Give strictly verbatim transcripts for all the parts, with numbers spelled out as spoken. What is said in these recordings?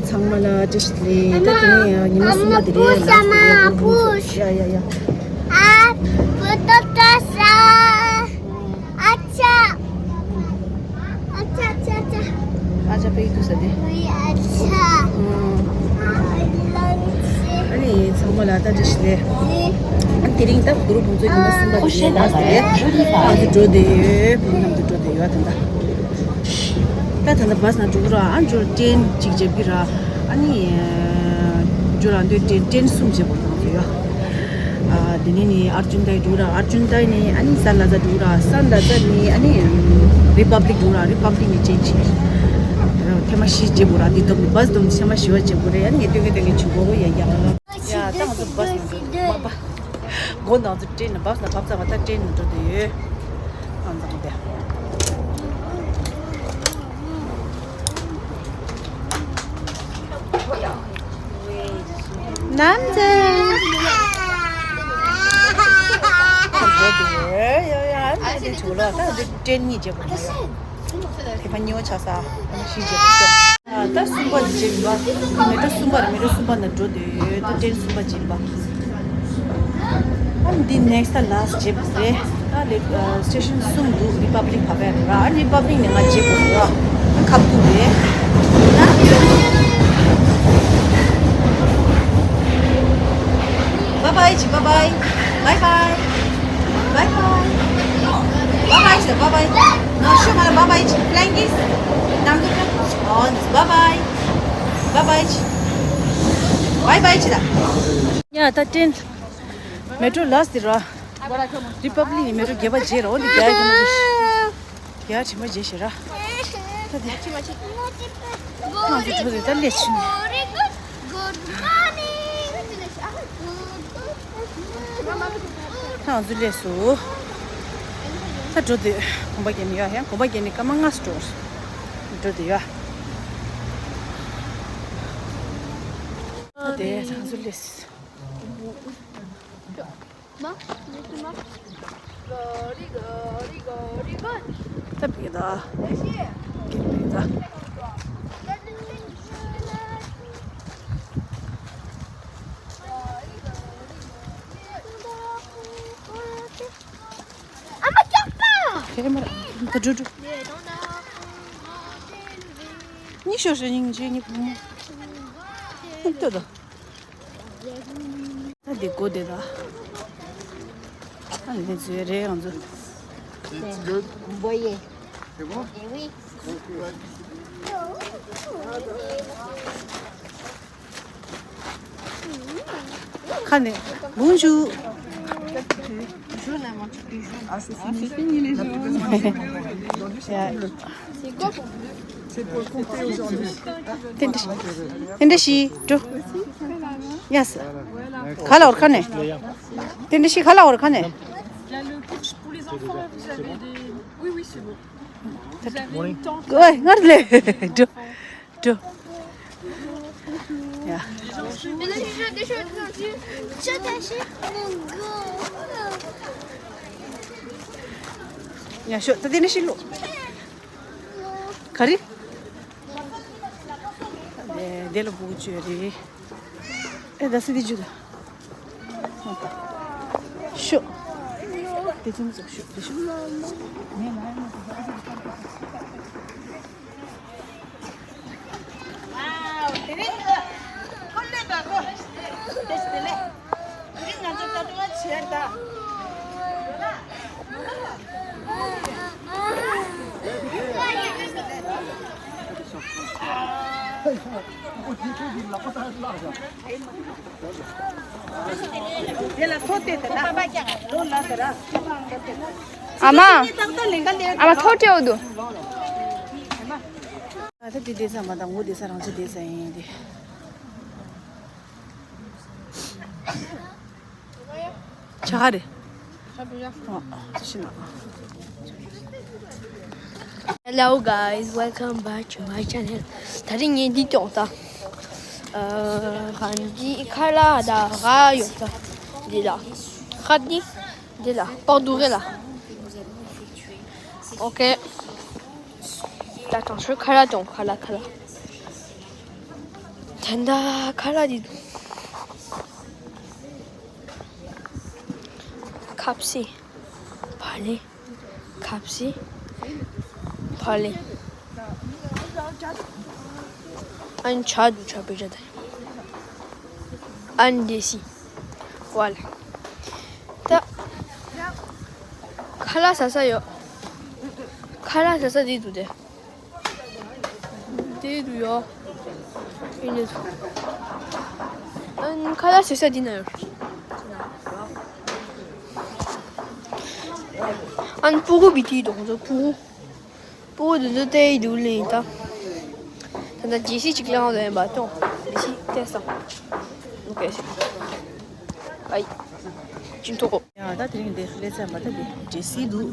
ཚང་མ་ལ་བཀྲ་ཤིས་བདེ་ལེགས། ད་དེ་ནས་ཉི་མ་གསུམ་པ་དེ་རེད། ལ་སི་ཊི་ཡ་ཡ་ཡ། ཨ། བུ་ཏོ་ཏོ་ས། ཨ་ཆ། ཨ་ཆ་ཨ་ཆ་ཨ་ཆ། ཨ་ཆ་ཕ་གི་ཐུག་ས་དེ། ཨ་ཆ། ཨ་ནི་ཚང་མ་ལ་ད་བཀྲ་ཤིས་བདེ་ལེགས། ཨ། དེ་རིང་ད་གུ་རུ་ཕུན་ཚོགས་ཉི་མ་གསུམ་པ་དེ་རེད། ལ་སི་ཊི་དེ་ང་ཚོ་འགྲོ་བསྡད་ཡོད། བུ་ནང་དུ་འགྲོ་བསྡད་ཡོད། ད་ད། ད་ད་ལྟ་བཱས་ནང་འགྲོ་གི་ར། ཨ་འགྲོ་ཊེན་ཅིག་བརྒྱབ་གི་ར། ཨ་ནི་འགྲོ་ར་འདོད་ཊེན་ཊེན་གསུམ་བརྒྱབ་པ་དང་ཡོད། ཨ་དེ་ནས་ནི་ཨར་ཇུན་ཏའི་འགྲོ་གི་ར། ཨར་ཇུན་ཏའི་ནས་ཨ་ནི་སན་ལ་ཛ་འགྲོ་གི་ར། སན་ལ་ཛ་ནས་ཨ་ནི་རི་པབ་ལིག་འགྲོ་གི་ར། རི་པབ་ལིག་ནས་ཊེན་ཅིག་ཐེངས་མ་བཞི་བརྒྱབ་པ་ར། འདི་དུམ་བཱས་དུམ་ཐེངས་མ་བཞི་བ་བརྒྱབ་པ་རེད། ཨ་ནི་ངས་སྟོན་གི་སྟོན་གི་བྱུང་གོ་ཡ་ཡ། ཡ་ད་ང་ཚོ་བཱས་ནང་འགྲོ་མ་པ། མགོ་ནང་ཚོ་ཊེན་ནང་བཱས་ནང་བབས་ཚར་བ། ད་ཊེན་ནང་འགྲོ་བསྡད་ཡོད། ཨང་ཚང་དེ། ནམ་ཚེ། ཨ་འགྲོ་བསྡད་ཡོད། ཡ་ཡ། ཨ་འདི་ཆུ་ལོག་ད་འདི་ཊེན་གཉིས་བརྒྱབ་པ་རེད། དེ་ཕ་ཉོ་ཆ་ས་ཨ་ནི་བཞི་བརྒྱབ་པ། ད་གསུམ་པ་འདི་བརྒྱབ་པ། མེ་ཊོ་གསུམ་པ་རེད། མེ་ཊོ་གསུམ་པ་ནང་འགྲོ་བསྡད་ཡོད། ད་ཊེན་གསུམ་པ་བརྒྱབ་པ། ཨ་འདི་ནེག་སི་ཊི་ད་ལ་སི་ཊི་བརྒྱབ་པ་རེད། ད་ལེ་ཨ་སི་ཊེ་ཤན་གསུམ་འདུག་རི་པབ་ལིག་བབས་ཡ་རེད་ར། ཨ་རི་པབ་ལིག་ནས་ང་བརྒྱབ་པ་རེད་ར། ཁབ་ཏུ་རེད། ད་བཱའི་བཱའི་ཅི། བཱའི་བཱའི། བཱའི་བཱའི། བཱའི་བཱའི། བཱའི་བཱའི་ཅི། བཱའི་བཱའི། ནང་ཤོག་མ་ལ་བཱའི་བཱའི་ཅི། ཕི་ལིང་ཀིས། ནང་དུ་ཤོག་ཨོ་བཱའི་བཱའི། བཱའི་བཱའི་ཅི། བཱའི་བཱའི་ཅི་ད། ཡ་ད་ཊེན། མེ་ཊོ་ལ་སི་ཊི་ར། རི་པབ་ལིག་ནས་མེ་ཊོ་བརྒྱབ་པ་བརྒྱབ་ར། འོ་འདི་རྒྱ་ཡིག་གི་མ་རེད། རྒྱ་ཁྲི་མ་བརྒྱབ་ཤེས་ར། ད་དེ། ཁོང་ཚོ་འགྲོ་རེད། ད་སླེབས་ཤིང་། ཁོང་ཚོ་སླེབས་སོང་། ད་འགྲོ་དུས་གོམ་པ་རྒྱག་ནི་ཡོད། ཡང་གོམ་པ་རྒྱག་ནི་སྐར་མ་ལྔ་སྤྲོ། འགྲོ་དུས་ཡོད། ད་དེ་ཁོང་ཚོ་སླེབས་སོང་། ད་བི་ད། བི་ད། ཨ་མ་སྐྱག་པ། ཁེ་མ་ར། ད་འགྲོ་འགྲོ། ཉི་ཤོ་ཤོ་ཉིང་ཇེ་ཉི་ཕུ་མོ། ཏོ་ཏོ། ད་འདི་གོ་བསྡད་ད། ཨ་ནི་བཟོས་རེད་ང་ཚོ། It's good. Voyez. C'est bon? Eh oui. ཁ་ནས། Bonjour. Ah, c'est fini. ཡ། དེ་འདྲ་ཞིག་འགྲོ། ཡ་ས། ག་ལ་བར་ཁ་ནས། དེ་འདྲ་ཞིག་ག་ལ་བར་ཁ་ནས། Il y a le cours pour les enfants, vous avez des... Oui, oui, c'est bon. Vous avez une tente. ཨོའི་ངར་ལེ། འགྲོ། འགྲོ། ཡ། ཡ་ཤོ་ད་དེ་འདྲ་ཞིག་ལོ། ག་རེ། དེ་ལ་བུ་བཅོས་རེད། ཨེ་ད་སི་དེ་ཇུ་ད། ཤོ། དེ་ཚོ་མི་ཚོ་ཤོ་དེ་ཤོ། དེ་རིང་ཁོ་ལེ་བ་ཁོ། དེ་ལེ། དེ་རིང་ང་ཚོ་ད་དུང་བྱེད་ད། ཨ་མ། ཨ་མ་ཐོ་ཏེའོ་དུ། ཨ་ད་དེ་བསྡད་ས་མ་དང་འོ་བསྡད་ས་རང་ཚོ་བསྡད་ས་ཡིན་ཏེ། ཆ་ག་རེད། ཨོ། ཅི་ཞིག་ན། Hello guys, welcome back to my channel. ད་རིང་ངས་འདི་སྐྱོང་ད། ཨ་ག་འདི་ཁ་ལག་ད་ག་ཡོད་ད། འདི་ལ། ཁ་འདི། འདི་ལ། པགས་སྡུག་གི་ལ། ཨོ་ཁེ། ད་དྲང་ཤོས་ཁ་ལག་སྐྱོང་ཁ་ལག་ཁ་ལག་ད་ལྟ་ཁ་ལག་འདི་འདུག་ཁ་ཕྱེ། བག་ལེབ། ཁ་ཕྱེ། བག་ལེབ། ཨ་ནི་ཇ་འདུག་ཇ། པད་ཇ་དང་། ཨ་ནི་འབྲས་སིལ། ཝ་ལ། ད་ཁ་ལག་ཟ་ས་ཡོད། ཁ་ལག་ཟ་ས་འདི་འདུག་སྟེ། དེ་རུ་ཡོད། ཨེ་འདྲ་འདུག་ཨན་ཁ་ལག་ཟ་ས་འདི་ན་ཡོད། ཨན་སྤུ་གུ་བི་ཏི་དང་ཁོང་ཚོ་སྤུ་གུ། སྤུ་གུ་འདི་ཚོ་བལྟས་འདུག་ལེ་ད། ད་ལྟ་ཇེ་སི་ཅིག་ལངས་ལེ་ཡིན་པ་ཏོ། ཇེ་སི་བལྟས་སོང་། ཨོ་ཀེ། ཨའི། ཅིན་ཐོ་གོ། ཡ་ད་དེ་རིང་འདིར་སླེབས་ཚར་བ་ད་འདི་འབྲས་སིལ་འདུག་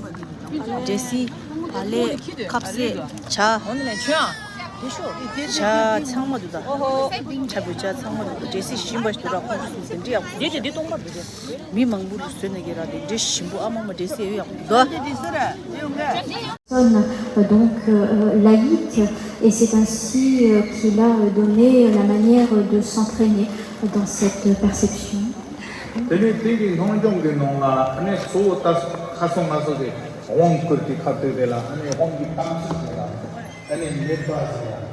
འབྲས་སིལ། བག་ལེབ། ཁ་ཕྱེ། ཇ། འོ་ན་ལས་ཁྱོད་ཨ། དེ་ཤོག་ཇ་ཚང་མ་འདུག་ད། ཨོ་ཧོ། ཇ་བོད་ཇ་ཚང་མ་འདུག་འབྲས་སིལ་ཞིམ་པ་ཞིག་འདུག་ར། ཁོང་ཚོ་སུ་དེ་འདྲ་ཡག་པོ་འདུག་འདི་དེ་འདི་སྟོང་པ་འདུག་རེད། མི་མང་པོ་ལ་བཟོས་ནས་ཀྱི་ར་དེ་འདྲ་ཞིམ་པོ། ཨ་མ་མ་འབྲས་སིལ་ཡོད་ཡག་པོ་འདུག་ད། Personne, euh, donc, euh, laïque, et c'est ainsi, euh, qu'il a, euh, donné, euh, la manière, euh, de s'entraîner dans cette, euh, perception. དེ་ནས་དེང་གི་སློབ་སྦྱོང་གི་ནང་ལ་ཨ་ནི་གཙོ་བོ་ད་ཁ་སང་ང་ཚོ་གི་དབང་བསྐུར་གྱི་ཁ་ཐུག་དེ་ལ་ཨ་ནི་དབང་གི་གཏམ་ཚིག་དེ་ལ་ཨ་ནི་མེད་པ་ཟེར་ཡ།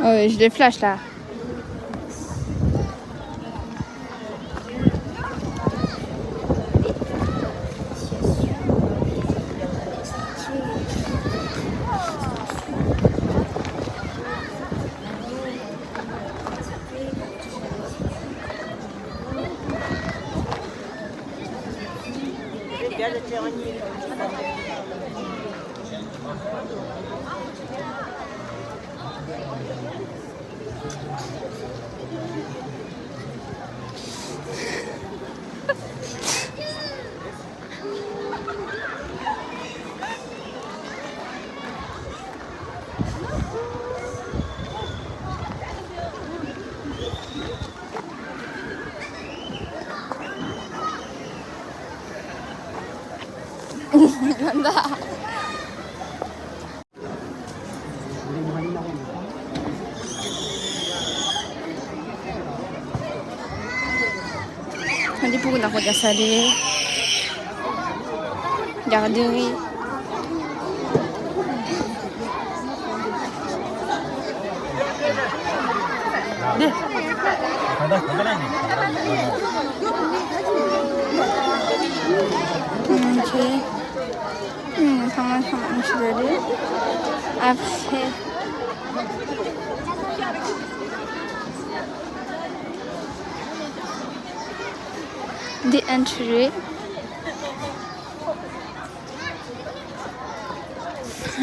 Oh, je les flash là. འདི་སྤུ་གུ་ནག་པོ་རྒྱག་ས་རེད། རྒྱག་འདི་རེད། འདི། ཨུམ། ཁྱེད། ཨུམ། ཚང་མ་ཚང་མ་ཨུམ་ཆི་རེད། ཨ་ཕི། འདི་ཨན་ཆི་རེད།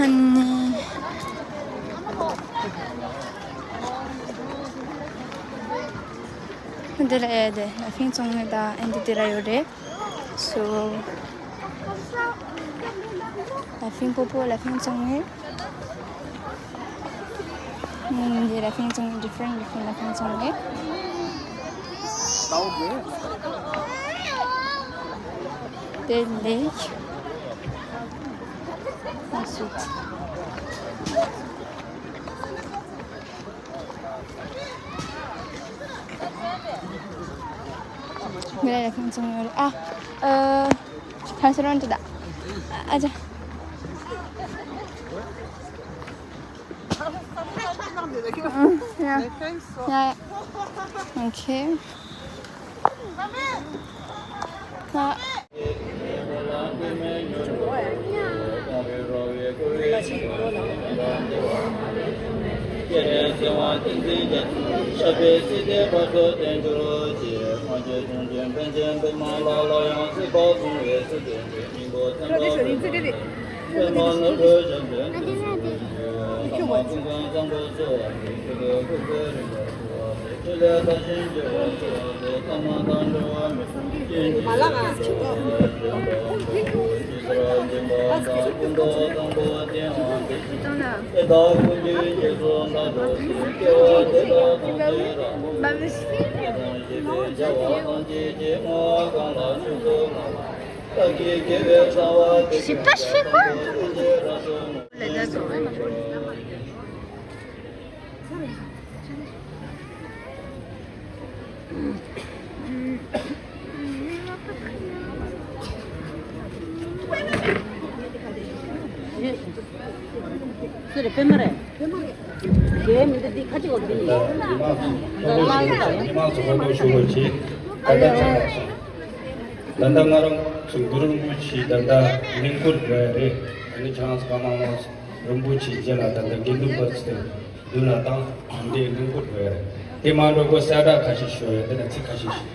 ཨ་ནི། འདི་ལ་ཨེ་དེ་ལ་ཕིང་བཙོང་ནི་ད་ཨན་དི་དེ་ར་ཡོད་རེད། So། ལ་ཕིང་པོ་པོ་ལ་ཕིང་བཙོང་ནི། ཨུམ། འདི་ལ་ཕིང་བཙོང་ནི། different different ལ་ཕིང་བཙོང་ནི། དེ་ལེགས། ཨ་སུད། ངས་ལ་ཕིང་བཙོང་ཡོད་རེད། ཨ། ཨ། ཁ་སི་རོན་ཏི་ད། ཨ་ཅག་ཨ། ཡ། ཡ། ཨོ་ཁེ། ཨ། ཞིབ་ཕྲ་ཤེས་དགོས། ཟེར་པད་མ་རེད། རྒྱའི་མི་འདི་འདི་ཁ་ཅིག་གོ་འདི་ཡིན། ད་ལྟ་ཉི་མ་ཉི་མ་ཚོ་ཧོན་ལོ་ཞུ་བ་ཅིག་ད་ལྟ་ཆ་ལགས་སོང་། ད་ལྟ་ང་རང་ཚོ་གུ་རུ་རིན་པོ་ཆེ་ད་ལྟ་གླིང་སྐོར་འགྲོ་ཡ་རེད། ཨ་ནི་ཁྱེད་རང་ཚོ་ག་མང་མང་ཚོ་རིན་པོ་ཆེ་རྗེས་ལ་ད་ལྟ་དགེ་འདུན་པ་ཚོ་དེ་མདུན་ལ་བཏང་ཨ་འདི་གླིང་སྐོར་འགྲོ་ཡ་རེད། དེ་མ་འགྲོ་གོ་གསལ་བསྒྲགས་ཁ་ཤས་ཞུ་ཡ་དེ་ལ་ཚིག་ཁ་ཤས་ཤིག་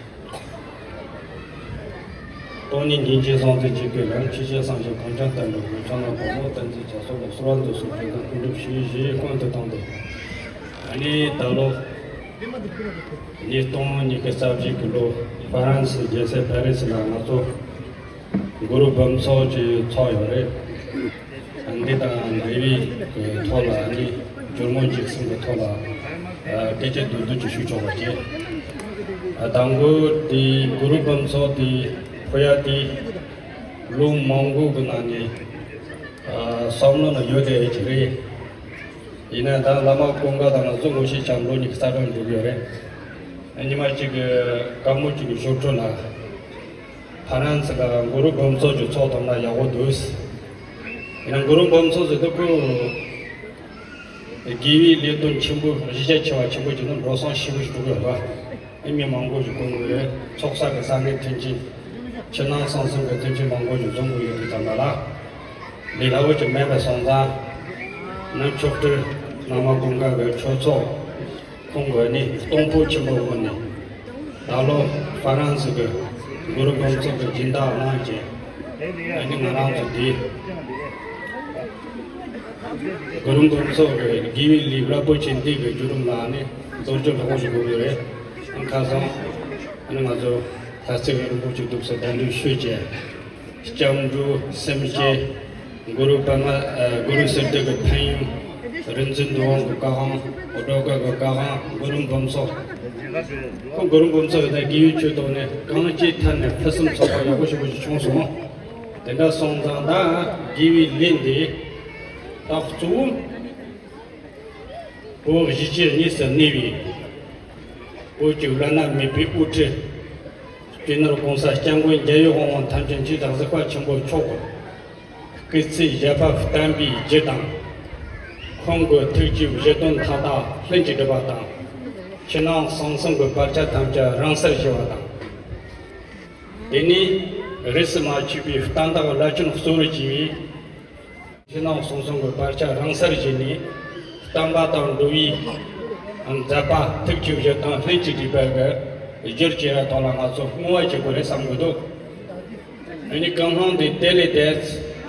སྟོང་ཉིད་སྙིང་རྗེའི་གསང་ཚིག་ཇི་སྐད་ལམ། ཆོས་ཀྱི་སངས་རྒྱས་གོ་འཕང་བསྟན་འགྲོ་དགོས། ཕྱག་ན་པདྨོ་བསྟན་འཛིན་རྒྱ་མཚོ་ལ། གསོལ་བ་འདེབས་སོ་བཅས་དང་ཀུན་སྒྲུབ་ཞུས་ཞེས་ཀུན་ཏུ་བཏང་སྟེ། ཨ་ནི་ད་ལོ་ཉིས་སྟོང་ཉི་ཤུ་རྩ་བཞི་གི་ལོ་ཧྥ་རན་སི་རྒྱལ་ས་པེ་རི་སི་ལ་ང་ཚོ་གུ་རུ་འབུམ་ཚོགས་ཀྱི་ཚོགས་ཡོད་རེད། འདི་དང་འབྲེལ་བའི་ཐོག་ལ་ནི་ཇོ་མོ་འཇིགས་སེང་གི་ཐོག་ལ་སྐད་ཆ་བསྡུས་བསྡུས་ཀྱི་ཞུ་ཆོག་པ་བྱས། དང་པོ་དེ་གུ་རུ་འབུམ་ཚོགས་དེ་ཕུལ་ཡ་དེ་ལོ་མང་པོ་གི་ནང་ནས་བསམ་བློ་ནང་ཡོད་བསྡད་ཀྱི་རེད། ཡིན་ན་ད་བླ་མ་ཀུན་དགའ་དང་ང་ཚོ་ངོ་ཤེས་ཀྱང་ལོ་ཉི་ཤུ་རྩ་གྲངས་འགྲོ་གི་ཡོད་རེད། ཉི་མ་གཅིག་གི་དཀའ་མོ་གཅིག་གི་ཞོར་འཕྲོ་ལ། ཧྥ་རན་སི་ལ་གུ་རུ་འབུམ་ཚོགས་ཀྱི་ཚོགས་བསྡོམས་ན་ཡག་པོ་འདུག་ཡང་གུ་རུ་འབུམ་ཚོགས་ཟེར་དུས་ཁོ་དགེ་བའི་ལས་དོན་ཆེན་པོ་གཞི་རྒྱ་ཆེ་བ་ཆེན་པོ་བྱས་ན་འགྲོ་སོང་ཞེ་པོ་ཞིག་འགྲོ་གི་ཡོད་པ། ཨེ་མི་མང་པོ་ཞིག་དགོས་ཀྱི་ཡོད། ཚོགས་བསགས་ཀྱི་ས་གནས་མཐུན་རྐྱེན། ཕྱི་ནང་གསང་གསུམ་གྱི་མཐུན་རྐྱེན་མང་པོ་ཞིག་འཛོམས་དགོས་ཡོད་དུས་ཙམ་པ་ལ། འདི་ལྟ་བུ་ཅིག་མེད་པ་སོང་ཙང་། ནི་མཆོག་སྤྲུལ་བླ་མ་ཀུན་དགའ་གི་ཆོས་ཚོགས། ཁོང་གིས་ནི་གཏོང་ཕོད་ཆེན་པོ་བསྐོན་ནས། ད་ལོ་ཧྥ་རན་སི་གི་གུ་རུ་འབུམ་ཚོགས་ཀྱི་སྦྱིན་བདག་གནང་བྱས། ཨ་ནི་ང་རང་ཚོ་འདི་གུ་རུ་འབུམ་ཚོགས་ཀྱི་དགེ་བའི་ལས་རླབས་པོ་ཆེ་འདི་གི་བརྒྱུད་རིམ་ལ་ནི་གདུང་རྒྱུད་ལྷག་པོ་ཞིག་དགོས་ཀྱི་རེད། ཁ་སང་ཨ་ནི་ང་ཚོ་ལྷ་རྩེ་གི་རིན་པོ་ཆེ་འདུག་སེ་གདན་འདྲེན་ཞུས་བྱས། སྐྱབས་འགྲོ་སེམས་བསྐྱེད། གུ་རུ་པདྨ། ཨ། གུ་རུ་གསེར་ཏོག་གི་ཕན་ཡོན། རིག་འཛིན་འདུལ་དབང་གི་བཀའ་དབང་། སྒྲོལ་དཀར་གྱི་བཀའ་དབང་། གུ་རུ་འབུམ་ཚོགས། ཁོང་གུ་རུ་འབུམ་ཚོགས་ཀྱི་དགེ་བའི་ཆོས་ཐོག་ནས་གང་ཅིའི་ཐད་ནས་ཕུན་སུམ་ཚོགས་པ་ཡག་པོ་ཞེ་པོ་ཞིག་བྱུང་སོང་། དེ་འདྲ་སོང་ཙང་ད་དགེ་བའི་ལས་འདི་ད་གཙོ་བོ། བོད་གཞིས་བྱེས་གཉིས་སུ་གནས་པའི་བོད་ཀྱི་བླ་ན་མེད་པའི་དབུ་ཁྲིད། སྤྱི་ནོར་༸གོང་ས་༸སྐྱབས་མགོན་རྒྱལ་བའི་དབང་པོ་ཐམས་ཅད་མཁྱེན་ཅིང་གཟིགས་པ་ཆེན་པོ་མཆོག་གི་སྐུ་ཚེ་ཞབས་པད་བརྟན་པའི་རྒྱུ་དང་། ཁོང་གི་ཐུགས་ཀྱི་བཞེད་དོན་མཐའ་དག་ལྷུན་གྱིས་གྲུབ་པ་དང་། ཕྱི་ནང་གསང་གསུམ་གྱི་བར་ཆད་ཐམས་ཅད་རང་སར་ཞི་བ་དང་། དེ་ནས་རིས་སུ་མ་ཆད་པའི་བསྟན་བདག་བླ་ཆེན་གཙོ་བོར་གྱུར་པའི། ཕྱི་ནང་གསང་གསུམ་གྱི་བར་ཆད་རང་སར་ཞི་ནས། བསྟན་པ་དང་འགྲོ་བའི་མཛད་པ་ཐུགས་ཀྱི་བཞེད་དོན་ལྷུན་གྱིས་གྲུབ་པའི་རྒྱུར་བྱེད་ཡ་ཐོག་ལ་ང་ཚོ་བསྔོ་བ་བྱེད་དགོས་རེད་བསམ་གྱི་འདུག་ཨ་ནི་ཀུན་སློང་འདི་དེ་ལས་དེ་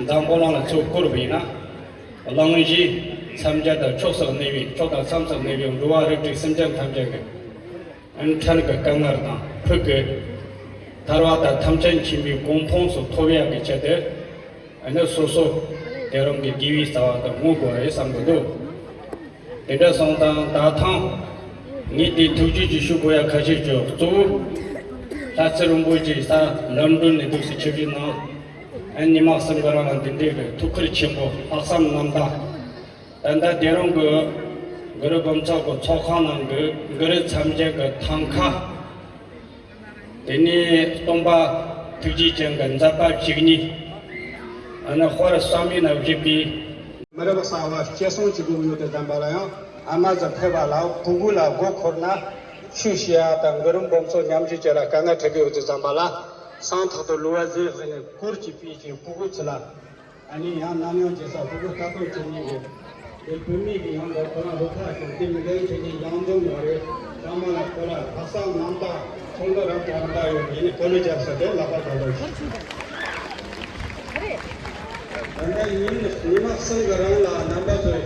འཛམ་བུ་གླིང་ལ་ཚུར་བསྐོར་བ་ཡིན་ན། གླིང་བཞི་མཚམས་བརྒྱད་དང་ཕྱོགས་སུ་གནས་པའི་ཕྱོགས་དང་མཚམས་སུ་གནས་པའི་འགྲོ་བ་རིགས་དྲུག་སེམས་ཅན་ཐམས་ཅད་ཀྱི། ཨ་ནི་འཕྲལ་གྱི་དཀའ་ངལ་དང་ཕུགས་ཀྱི་ཐར་བ་དང་ཐམས་ཅད་མཁྱེན་པའི་གོ་འཕང་སོགས་ཐོབ་ཡག་གི་ཆེད་དུ། ཨ་ནི་སོ་སོ་དེ་རང་གི་དགེ་བའི་རྩ་བ་དང་བསྔོ་དགོས་རེད་བསམ་གྱི་འདུག་དེ་འདྲ་སོང་ཙང་ད་ཐེངས་ངས་དེ་ཐུགས་རྗེ་ཆེ་ཞུ་དགོས་ཡ་ཁ་ཤས་ཀྱི་གཙོ་བོ། ལྷ་རྩེ་རིན་པོ་ཆེ་ས་ལོན་ཌོན་ནས་འདུག་སེ་ཆིབས་བསྒྱུར་གནང་། ཨ་ནི་ཉི་མ་གསུམ་གི་རིང་ལ་འདི་འདྲའི་གི་ཐུགས་ཁུར་ཆེན་པོ་ལྷག་བསམ་རྣམ་དག་ད་ལྟ་དེ་རིང་གི་གུ་རུ་འབུམ་ཚོགས་ཀྱི་ཚོགས་ཁང་ནང་གི་གུ་རུ་མཚན་བརྒྱད་ཀྱི་ཐང་ཁ། དེ་ནས་སྟོན་པ་ཐུགས་རྗེ་ཅན་གྱི་མཛད་པ་བཅུ་གཉིས། ཨ་ནི་དཔལ་བསམ་ཡས་ནས་བཞུགས་པའི་མི་རབས་གསར་བ་སྐྱེད་སྲིང་བྱེད་དགོས་ཡོད་དེ་ཙམ་པ་ལ་ཡང་ཨ་མ་ཟ་ཕེབས་པ་ལ་ཕྲུ་གུ་ལ་མགོ་འཁོར་ན་ཆོས་བཤད་ཡ་དང་གུ་རུ་འབུམ་ཚོགས་མཉམ་ཞུགས་བྱེད་ལ་དཀའ་ངལ་འཕྲད་ཀྱི་ཡོད་དེ་ཙམ་པ་ལ་སང་ཐོག་ཏུ་གླུ་བ་ཟིག་ཟིག་ནས་སྐོར་གྱི་པིས་ཀྱི་ཕྲུ་གུ་ཚོ་ལ། ཨ་ནི་ཡང་ནམ་ཡང་རྗེས་ས་ཕྲུ་གུ་ལྟ་སྐོར་བྱེད་མཁན་གྱི་དེ་བུད་མེད་ཀྱི་ཡང་འདྲ་ཁོ་རང་རུ་ཁག་ཀྱང་དེ་མི་འགན་བྱེད་མཁན་ཡང་འཛོམས་ཡོད་རེད། ཚང་མ་ལ་ཁོ་ལ་ལྷག་བསམ་རྣམ་དག་ཚོགས་འདུ་རབ་དང་རིམ་པ་ཡོད་ཡིན་ནི་གོ་ལེ་རྒྱབ་ས་དེ་ལག་པ་བརྡབ་རོགས་ཞུ། ད་ལྟ་ཉིན་ཉི་མ་གསུམ་གྱི་རིང་ལ་རྣམ་པ་ཚོས་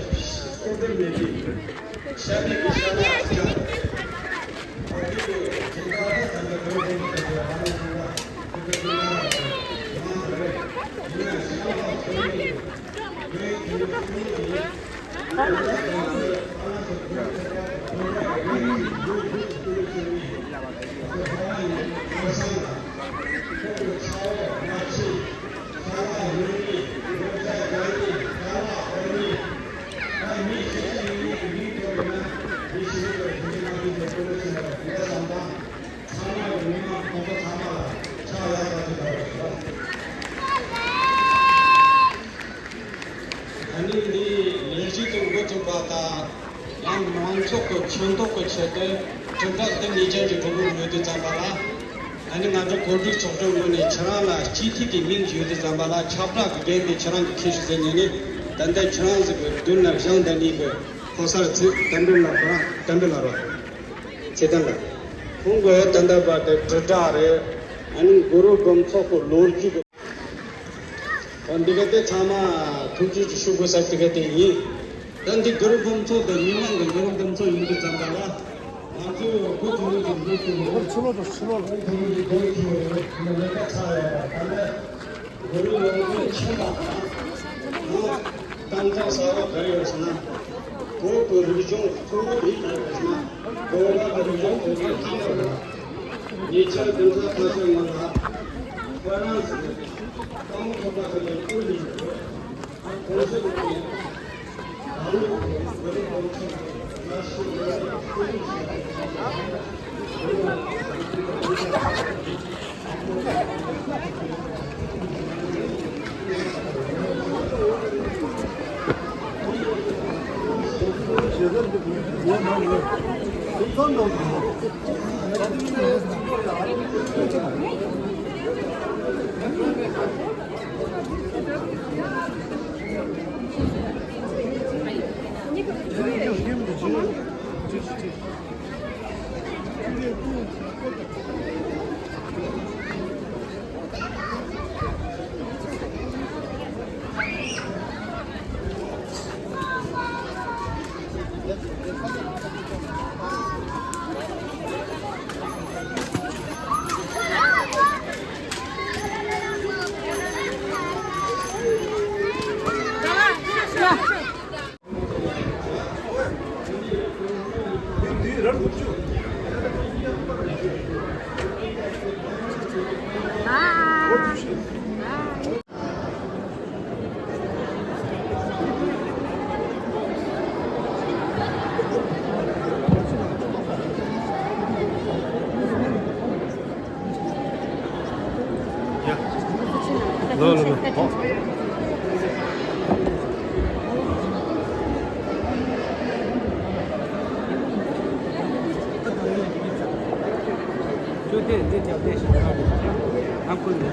སྐུ་མདུན་མེད་པའི་ཤ་མེད་ཀྱི་ཤ་ལག་ཅིག་ཆགས་ ཆང་ཐོག་གི་ཆེད་དུ་དྲིལ་བསྒྲགས་འདི་ཉེས་ཅན་གྱི་གྲུ་གུ་ཡོད་དུས་ཙམ་པ་ལ། ཨ་ནི་ང་ཚོ་གོ་སྒྲིག་ཚོགས་ཆུང་ངོས་ནས་ཁྱེད་རང་ལ་སྤྱི་འཐུས་ཀྱི་མིང་ཡོད་དུས་ཙམ་པ་ལ་ཁྱབ་བསྒྲགས་ཀྱི་འགན་དེ་ཁྱེད་རང་གིས་འཁྱེར་ཤོག་ཟེར་ནས་ནི། ད་ལྟ་ཁྱེད་རང་ཚོ་གི་མདུན་ལ་བཞེངས་བསྡད་མཁན་གྱི་ཕོ་གསར་ཚེ་དོན་གྲུབ་ལགས། ཁོ་རང་དོན་གྲུབ་ལགས་རེད། ཚེ་བརྟན་ལགས། ཁོང་གིས་ད་ལྟ་བར་དུ་དྲིལ་བསྒྲགས་རེད། ཨ་ནི་གུ་རུ་འབུམ་ཚོགས་ཀྱི་ལོ་རྒྱུས་ཀྱི། འདི་ག་དེ་ཚང་མ་ཐུགས་རྗེ་ཆེ་ཞུ་དགོས་ས་དེ་ག་དེ་ཡིན། ད་འདི་གུ་རུ་འབུམ་ཚོགས་དང་མི་མང་གི་གུ་རུ་འབུམ་ཚོགས་ཡིན་དུས་ཙམ་པ་ལ། ང་ཚོས་གོ་ཐུབ་ཀྱི་འདུག་ཀྱི་རེད། ཕྱི་ལོགས་དང་ཕྱི་ལོགས་ལ། གོ་ཐུབ་ཀྱི་འདུག་ཀྱི་རེད། ལས་ཀ་ཚར་ཡོད་པ་ད་ལྟ་གུ་རུ་ཡོངས་རྫོགས་ཆེན་པ་དང་། གཏན་ཚགས་གསར་བ་ག་རེ་ཡོད་ཟེར་ན། བོད་ཀྱི་རིག་གཞུང་གཙོ་བོ་རིགས་ལ་ཡོད་ཟེར་ན། བོད་པ་གི་རིག་གཞུང་གཙོ་བོ་ཐང་པ་རེད། ཉེ་ཆར་གདན་ས་ཁ་ཤས་སྔོན་ལ་ཧྥ་རན་སི་གི་ཏང་ཚོགས་པ་ཁག་གི་དབུ་བརྙེས་ཡོད། ད་གོང་ཞུས་པ་ནང་བཞིན་ད་ལོ་བོད་རིགས་སློབ་ཆེན་གྱི་ལོ་ལོ་ལོ། ཅོ་ཏེ་འདི་ཉལ་ཏེ་ཞིག་ཨ་ཁུ་ནི།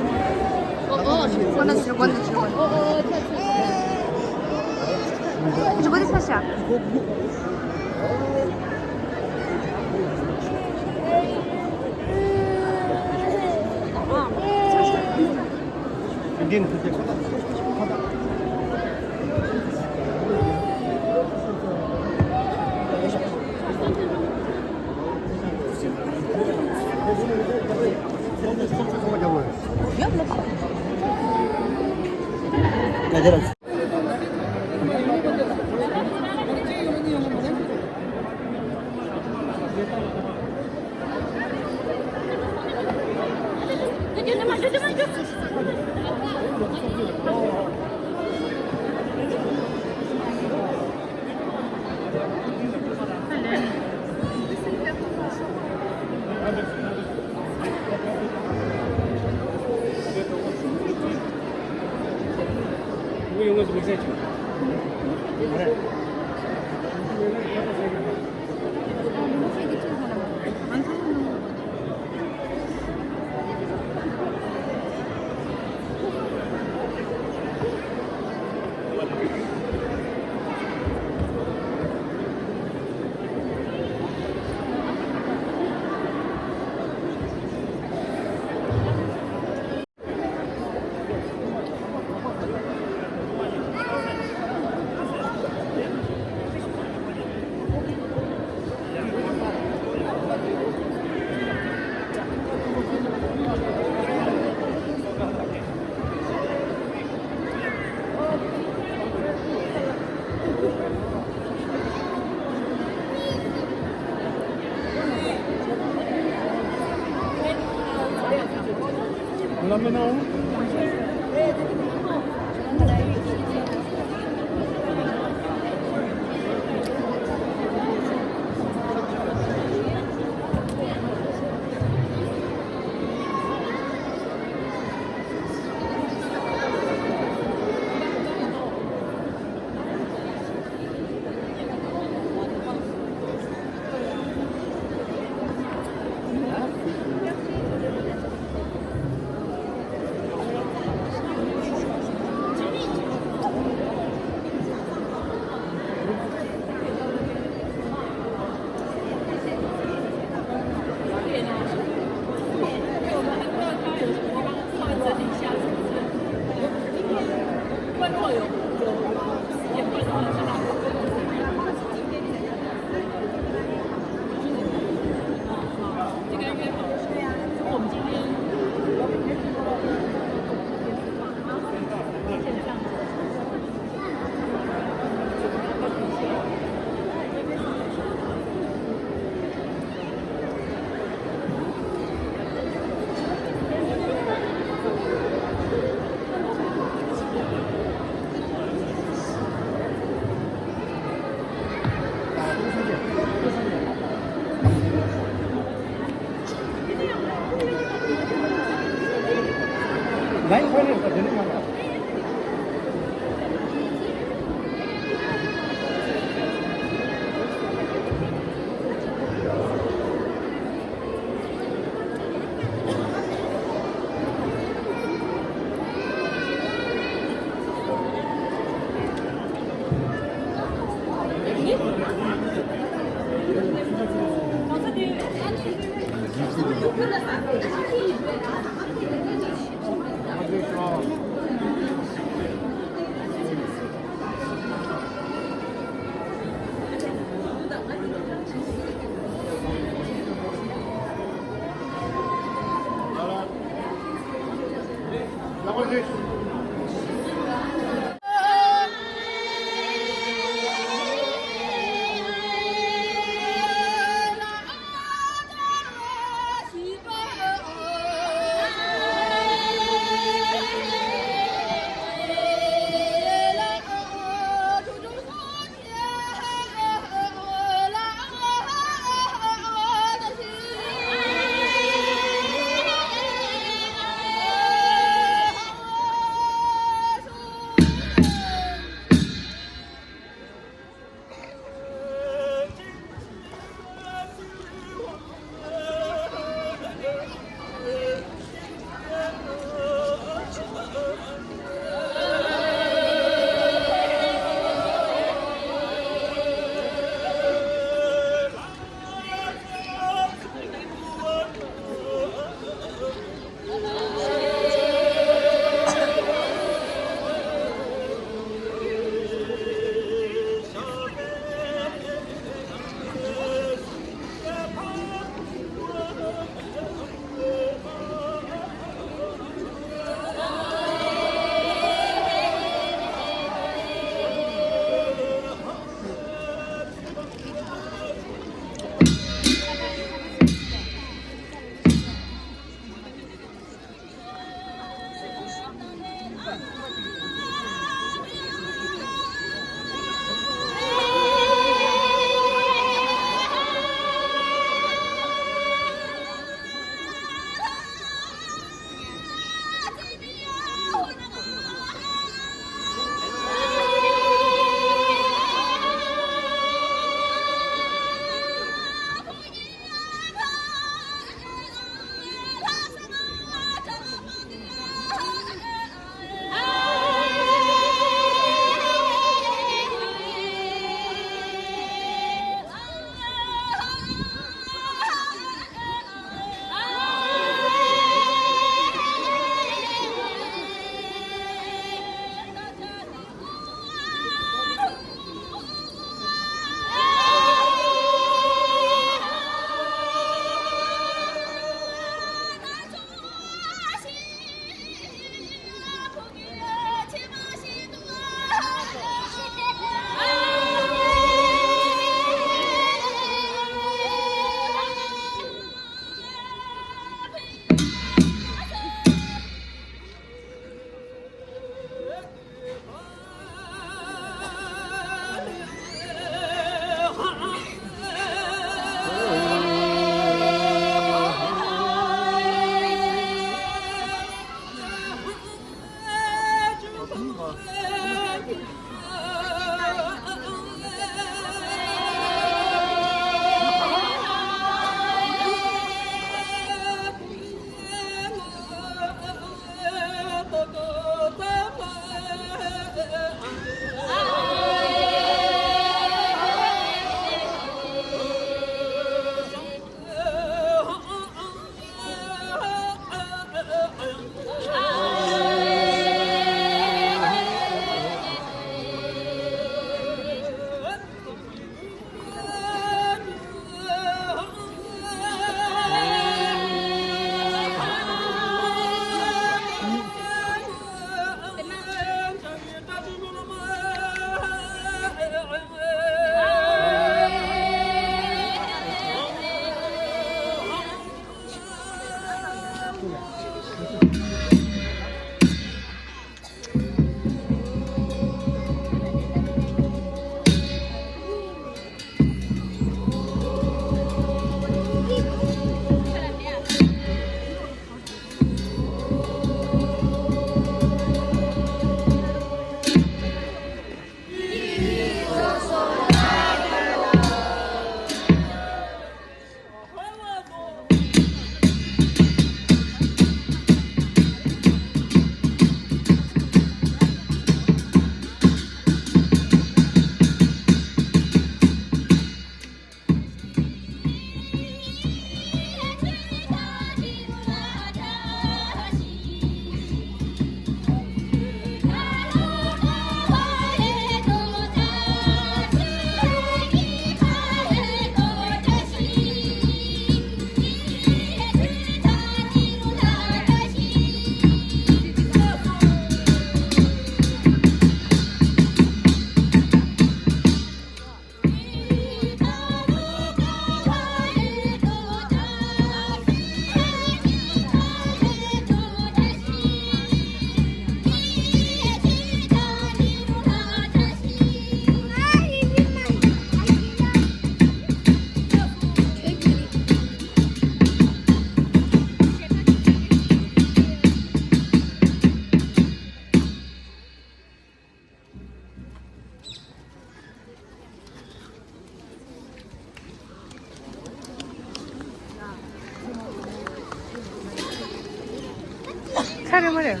ཚར་རེད་མ་རེད།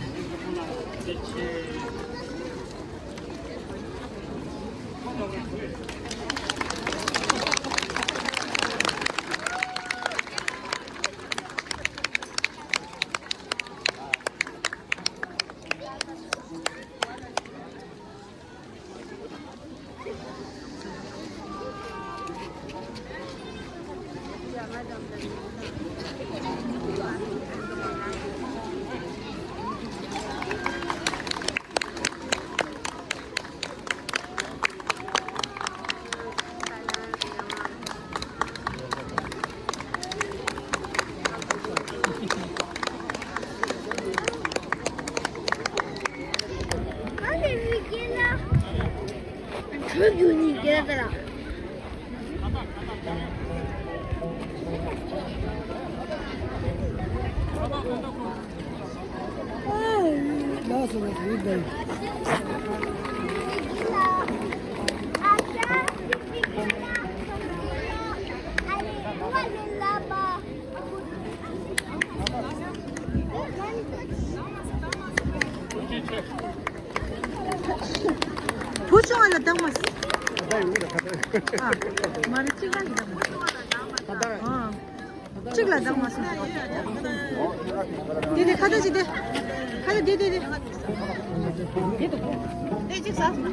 བུ་ཆུང་བ་ལ་བཏང་མ་སོང་། ཨ། མ་རེད་གཅིག་རང་གིས་བཏང་མ་སོང་། ཨ། གཅིག་ལ་བཏང་མ་སོང་། དེ་དེ་ཁ་བརྡ་བྱེད་དེ། ཁ་བརྡ་དེ་དེ་དེ། དེ་གཅིག་ཟ་སོང་།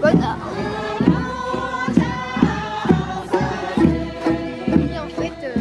Bonne. Et en fait, euh,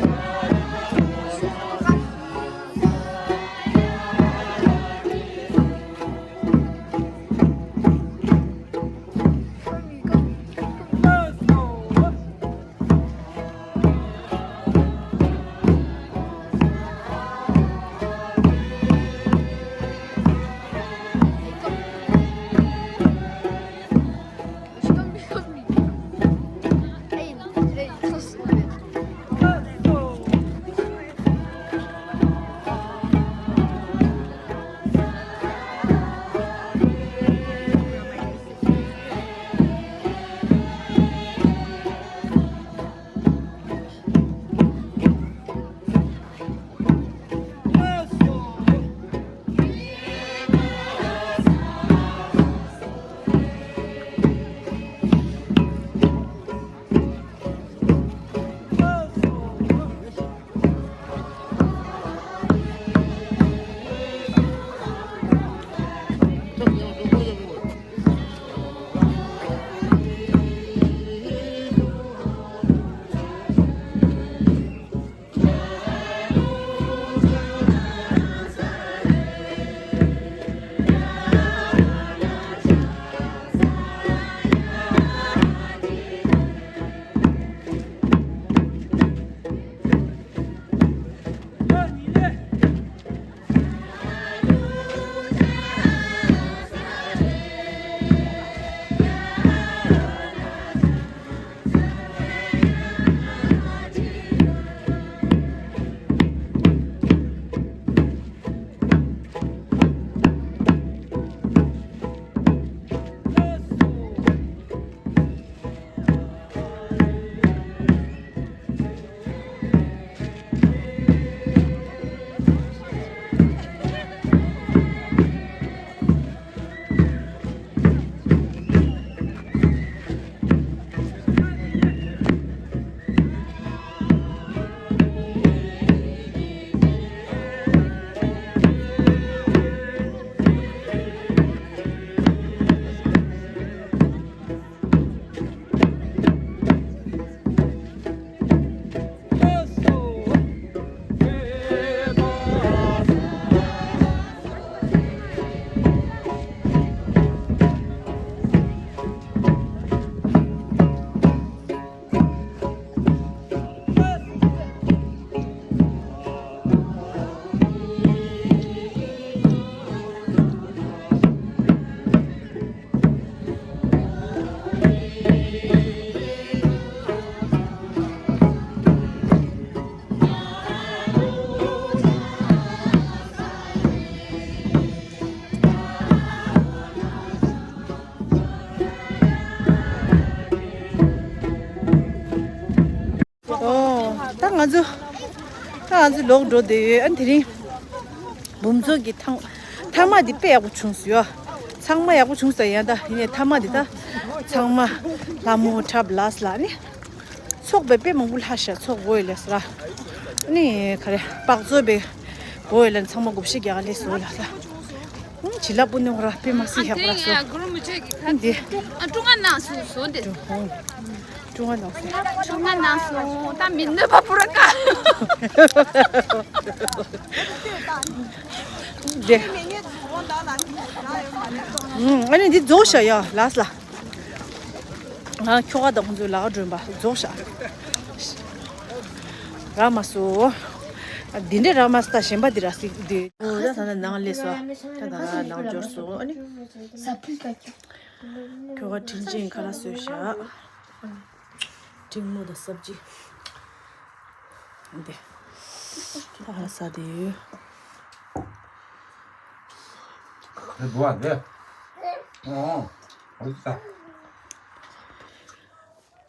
ཨོ། ད་ང་ཚོ། ད་ང་ཚོ་ལོག་འགྲོ་བསྡད་ཡོད། ཨ་དེ་རིང་འབུམ་ཚོགས་ཀྱི་ཐང་། ཐ་མག་འདི་དཔེ་ཡག་པོ་བྱུང་སོང་ཡ། ཚང་མ་ཡག་པོ་བྱུང་ས་ཡ། ད་ཡིན་ནའི་ཐ་མག་འདི་ད་ཚང་མ་ལྷ་མོ་འཁྲབ་ལ་སླ་ནི། ཚོགས་པའི་དཔེ་མང་པོ་ལྷ་ཤ་ཚོགས་དགོས་ལས་སླ། ཨ་ནི་ག་རེ་དཔག་ཚོད་པའི་དགོས་ལ་ཚང་མ་དགོས་ཤེས་རྒྱག་ག་ལས་སོ་ལ་སླ། ཨུམ་བྱི་ལ་པུ་ནི་ཧོ་ར་དཔེ་མ་སྲིད་ཡག་པོ་ལ་སོ། ཨ་འདི། ཨ་ཀྲུང་ཨ་ནང་སུ་སོ་འདི། ཀྲུང་ཨ་ནང་སོ། ཀྲུང་ཨ་ནང་སོ་ད་མི་ནུས་པ་པུ་ར་ཀ། འདི། ཨུམ་ཨ་ནི་འདི་རྫོགས་ཤག་ཡ་ལ་སླ། ང་ཁྱོ་ག་དང་ཁོང་ཚོའི་ལག་སྒྲོན་པ་རྫོགས་ཤག་རག་མ་སོང་། འདི་འདྲས་རག་མ་སོང་། ད་གཞན་པ་འདི་རག་སྲིད་འདི། ཨོ་ད་ད་ད་ནང་སླེབས་སོང་། ད་ད་ད་ནང་འབྱོར་སོང་། ཨ་ནི། ཁྱོ་ག་དྲིན་ཅན་ཁ་ལག་བཟོས་ཤག་འབྲིང་མོ་དང་སབ་ཇི། འདི། ད་ཁ་ལག་ཟ་དེ་ཡོད། འདི་འདུག་ཨ་འདི། ཨོ། ཨོ་ཙི་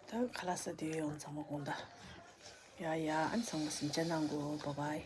ཙ། ད་ཁ་ལག་ཟ་དེ་ཡོད། ཚང་མ་དགོངས་དག་ཡ་ཡ། ཨ་ནི་ཚང་མ་གཟིམ་འཇག་གནང་གོ། བཱའི་བཱའི།